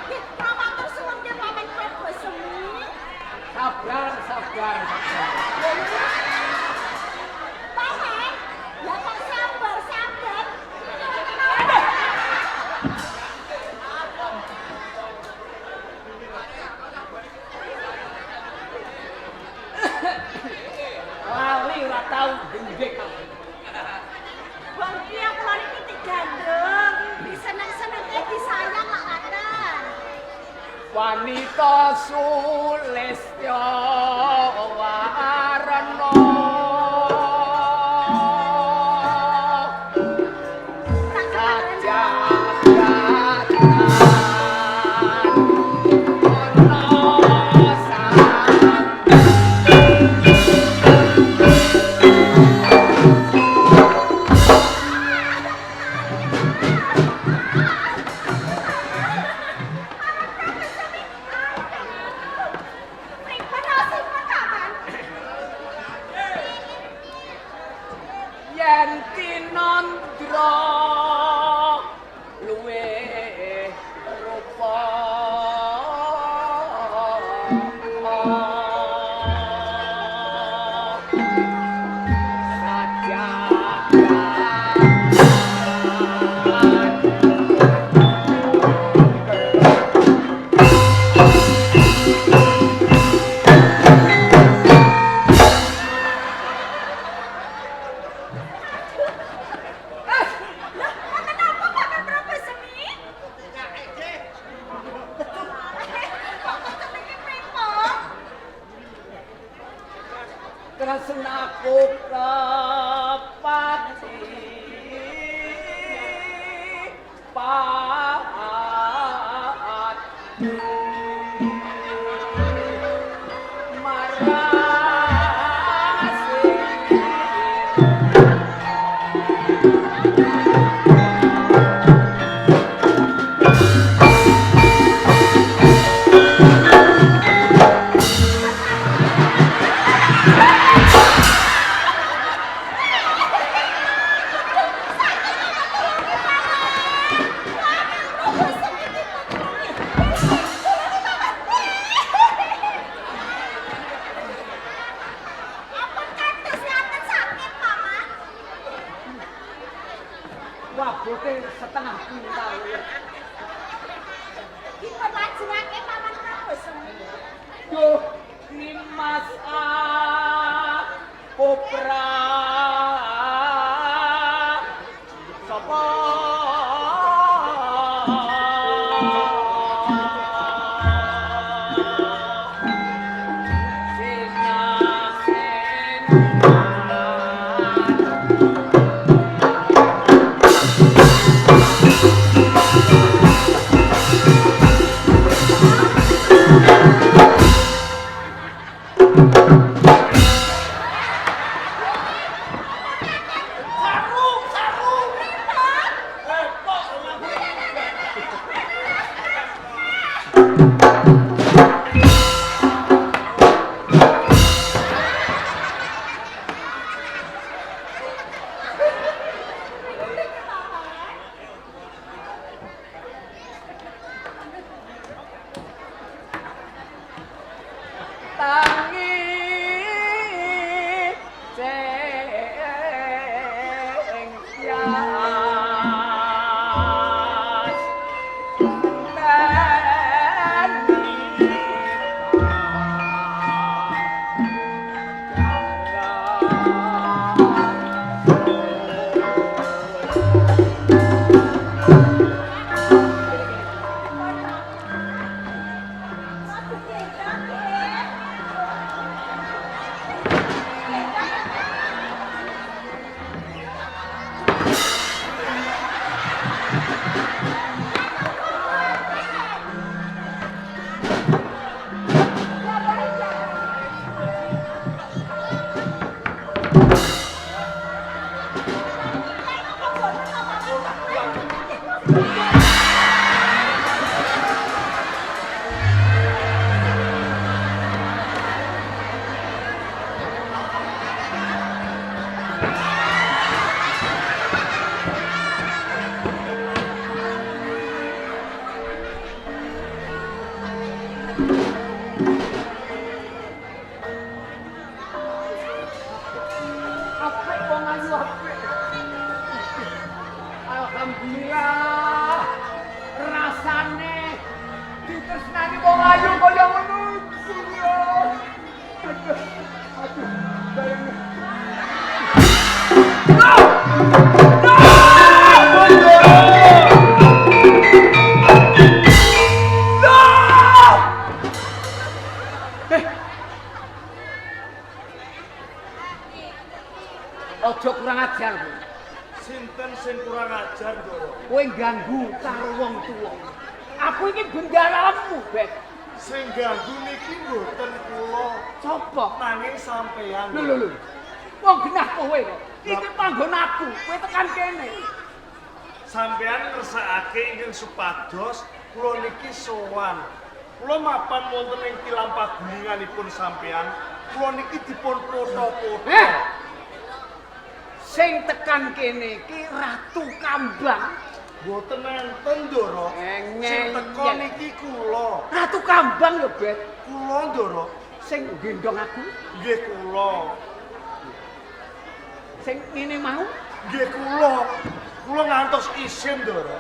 Nggih, kula matur suwun nggih Paman Prabasemi. Sabar, sabar, sabar. Paman, ya kok sabar sabar. Lali ora tau gendhek aku. Wong iki kula niki digandeng, diseneng-senengke disayang lak ngaten. Wanita sulistya warna sajagatan ana sang. Pripun raosipun, Paman? Yen tinandra luwih rupa sajagatan. Lah, wonten napa Paman Prabasemi? Kok ngoten iki pripun? Tresnaku kepati pat marang sing. Ampun kados ngaten sakit, Paman. Wabote setengah kintal. Dipun lajengake Paman Prabasemi. Duh Nimas aku pra sapa Paman Apik wong ayu apik. Alhamdulillah. Rasane ditresnani wong ayu kaya ngono iki ya. Aduh, aduh, bayangno. No! No! No! Eh. Aja kurang ajar kowe. Sinten sing kurang ajar, Ndoro? Kowe ganggu karo wong tuwa. Aku iki bendaramu, Bek. Sing ganggu niki mboten kula, Sopo? nanging sampeyan. Lho lho lho. Wong genah kowe kok. Iki panggon aku, kowe tekan kene. Sampeyan ngersakake ingkang supados kula niki sowan. Kula mapan wonten ing tilam pagulinganipun sampeyan, kula niki dipun potho-potho. Eh. Sing tekan kene iki Ratu Kambang. Mboten enten, Ndoro. Sing teko niki kula. Ratu Kambang lho, Bet. Kula, Ndoro. Sing gendong aku, Nggih kula. sing ngene mau, Nggih kula. Kula ngantos isin, Ndoro.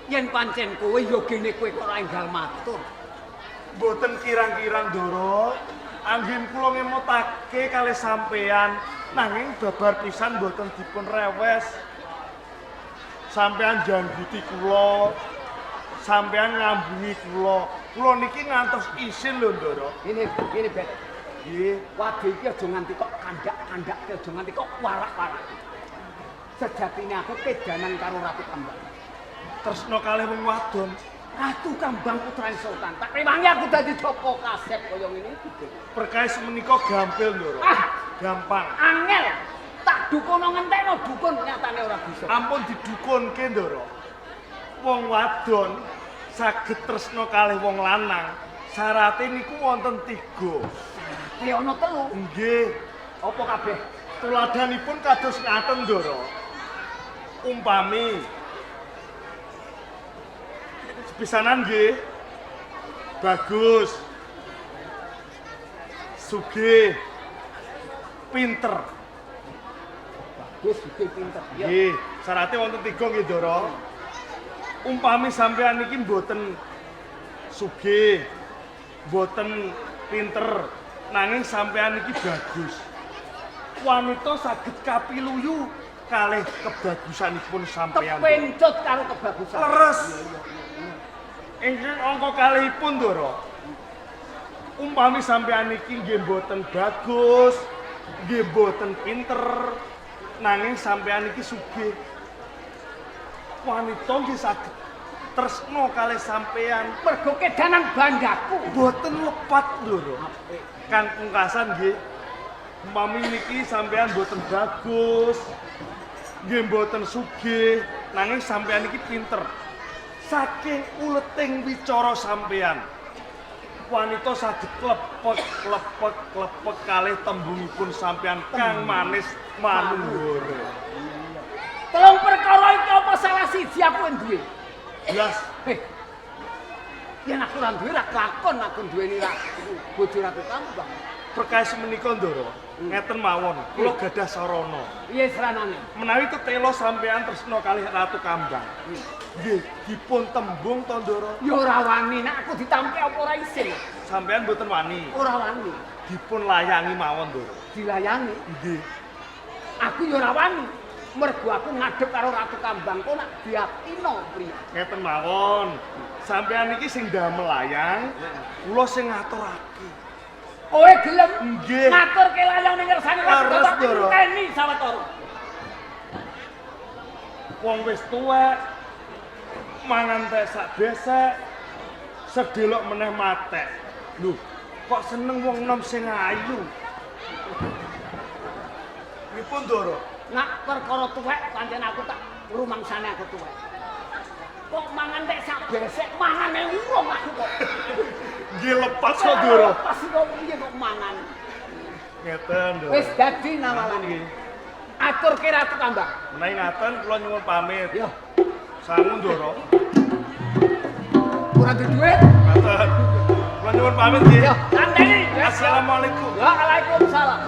yen pancen kowe ya gene kowe kok ora enggal matur. Mboten kirang-kirang, Ndoro. Anggen kula ngemotake kalih sampeyan, nanging babar pisan mboten dipun rewes. Sampeyan jangguti kula, sampeyan ngambungi kula. Kula niki ngantos isin lho, Ndoro. Ngene, ngene, Bet. Nggih. Waduh iki aja nganti kok kandak-kandakke, aja nganti kok warak-warak. Sejatine aku kedanan karo Ratu Kambang. Tresna kalih wong wadon. Ratu Kambang putrane Sultan. Tak rewangi aku dadi joko kasep kaya ngene iki. Bet. Perkawis menika gampil, Ndoro. Ah, Gampang. angel. Tak dukono ngentekno dukun nyatane ora bisa. Ampun didukunke, Ndoro. Wong wadon saged tresna kalih wong lanang. Syarate niku wonten 3. Te ana 3. Nggih. Apa kabeh? Tuladhanipun kados ngaten, Ndoro. Umpami sepisanan nggih. Bagus. Sugih. Pinter. Bagus, sugih, pinter. Ya. Nggih, syarate wonten 3 nggih, Ndoro. Umpami sampean niki mboten sugih, mboten pinter, nanging sampean niki bagus. Wanita saged kapiluyu kalih kebagusanipun sampean. Kepencut karo kebagusan. Leres. Ingkang angka kalihipun, Ndoro. Umpami sampean niki nggih mboten bagus, nggih mboten pinter, nanging sampean niki sugih. Wanita nggih saged tresna kalih sampean. Mergo kedanan bandaku. Mboten lepat, Ndoro. Apik. Kang pungkasan nggih. Umpami niki sampean mboten bagus, nggih mboten sugih, nanging sampean niki pinter. Saking uleting wicara sampean, wanita saged klepek klepek klepek kalih tembungipun sampean kang manis manunggara. Telung perkara iki apa salah siji aku duwe? Blas, Heh. Yen aku ora duwe ra kelakon aku duweni ratu, bojo Ratu Kambang. Perkawis menika, Ndoro, ngeten mawon, kula gadah sarana. Piye saranane? Menawi tetela sampean tresna kalih Ratu Kambang. Nggih, dipun tembung to, Ndoro? Ya ora wani, nek aku ditampi apa ora isin. Sampean mboten wani. Ora wani. Dipun layangi mawon, Ndoro. Dilayangi. Nggih. Aku ya ora wani. Mergo aku ngadep karo Ratu Kambang kok nak diatino priye. Ngeten mawon. Sampean niki sing damel layang, kula sing ngaturake. Kowe gelem Nggih. ngaturke layang ning ngersane Ratu Leres, Kambang Ndoro. ngenteni sawetara. Wong wis tuwek, mangan tek sak besek, sedelok meneh matek. Lho, kok seneng wong nom sing ayu? Pripun, Ndoro? Nak perkara tuwek pancen aku tak rumangsane aku tuwek. Kok mangan tek sak besek, mangane urung aku kok. Nggih lepas kok, Ndoro. Pas kok piye kok mangan. Ngeten lho. Wis dadi nawalane. Aturke Ratu Kambang. Menawi ngaten kula nyuwun pamit. Yo, Sangu Ndoro. ora duwe duit. Ngaten. Kula nyuwun pamit nggih. Yo, kandhani. Assalamualaikum. Waalaikumsalam.